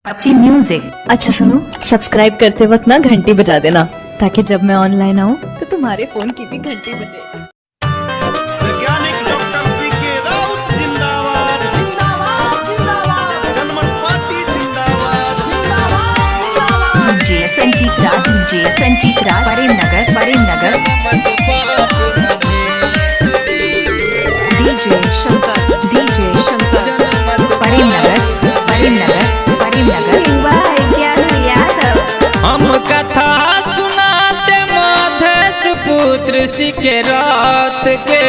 अच्छी म्यूजिक। अच्छा सुनो, सब्सक्राइब करते वक्त ना घंटी बजा देना ताकि जब मैं ऑनलाइन आऊँ तो तुम्हारे फोन की भी घंटी बजे। वैज्ञानिक डॉक्टर सी के राउत जिंदाबाद जिंदाबाद जिंदाबाद जनमत पार्टी जिंदाबाद जिंदाबाद जिंदाबाद। DJ Sanjeet Raj, DJ Sanjeet Raj, Premnagar, Premnagar. DJ Shankar, DJ Shankar, Premnagar, Premnagar, Premnagar. हम कथा सुनाते मधेश पुत्र सी के रात के,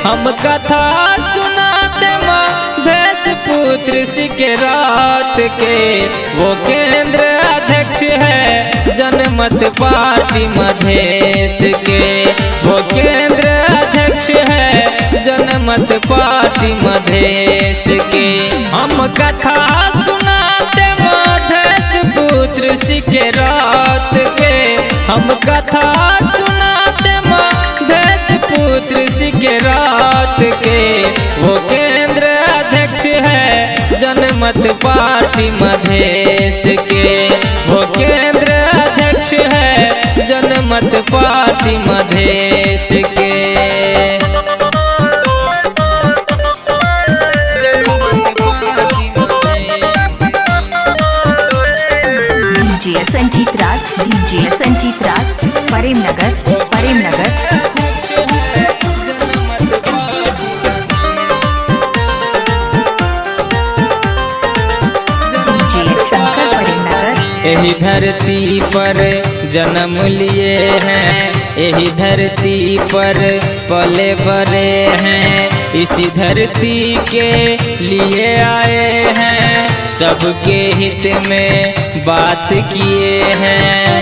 हम कथा सुनाते मधेश पुत्र सी के रात के। वो केंद्र अध्यक्ष है जनमत पार्टी मधेश के, वो केंद्र अध्यक्ष है जनमत पार्टी मधेश के। हम कथा सुनाते मधेश पुत्र सी के रात के, हम कथा सुनाते मधेश पुत्र सी के रात के। वो केंद्र अध्यक्ष है जनमत पार्टी मधेश के, वो केंद्र अध्यक्ष है जनमत पार्टी मधेश के। DJ Sanjeet Raj, DJ Sanjeet Raj, Premnagar, Premnagar. DJ Shankar, Premnagar. यही धरती पर जन्म लिए हैं, यही धरती पर पले बड़े हैं, इसी धरती के लिए आए हैं, सबके हित में बात किए हैं।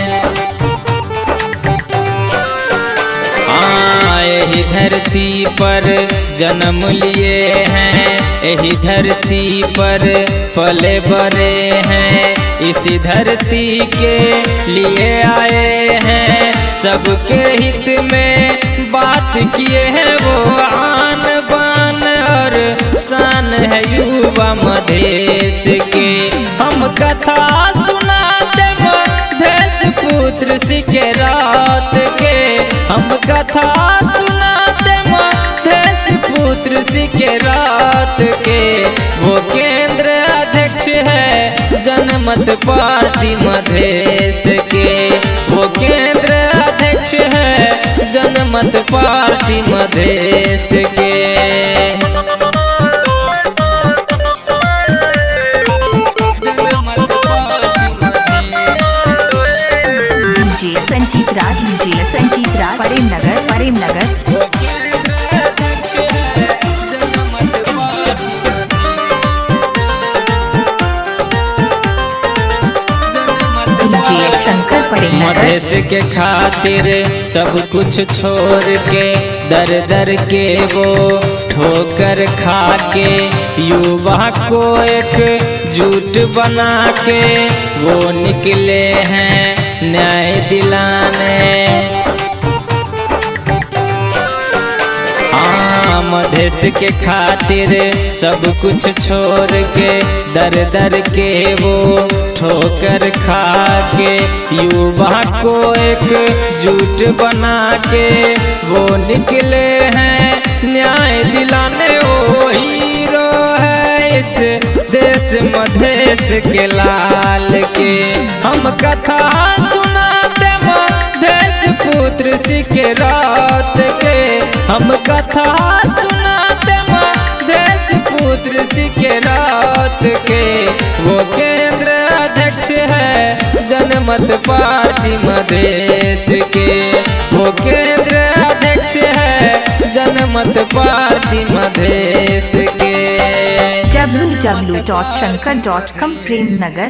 यही धरती पर जन्म लिए हैं, यही धरती पर पले बड़े हैं, इसी धरती के लिए आए हैं, सबके हित में बात किए हैं। वो आन बान और शान है युवा मधेश के। हम कथा सुनाते मधेश पुत्र सी के रात के, हम कथा सुनाते मधेश पुत्र सी के रात के। वो केंद्र अध्यक्ष है जनमत पार्टी मधेश के, वो केंद्र अध्यक्ष है जनमत पार्टी मधेश के। DJ Sanjeet Raj, DJ Sanjeet Raj, Premnagar, Premnagar. DJ Shankar, Premnagar. Madhesh के खातिर सब कुछ छोड़ के दर दर के वो ठोकर खा के, युवा को एक जुट बना के वो निकले हैं न्याय दिलाने। मधेश के खातिर सब कुछ छोड़ के दर दर के वो ठोकर खा के, युवा को एक जुट बना के वो निकले हैं न्याय दिलाने। वो हीरो है इस देश मधेश के लाल के। हम कथा सुनाते मधेश पुत्र सी के रात के, हम कथा सुनाते मधेश पुत्र सी के रात के। वो केंद्र अध्यक्ष है जनमत पार्टी मधेश के, वो केंद्र अध्यक्ष है जनमत पार्टी मधेश के। www.shankar.com Premnagar.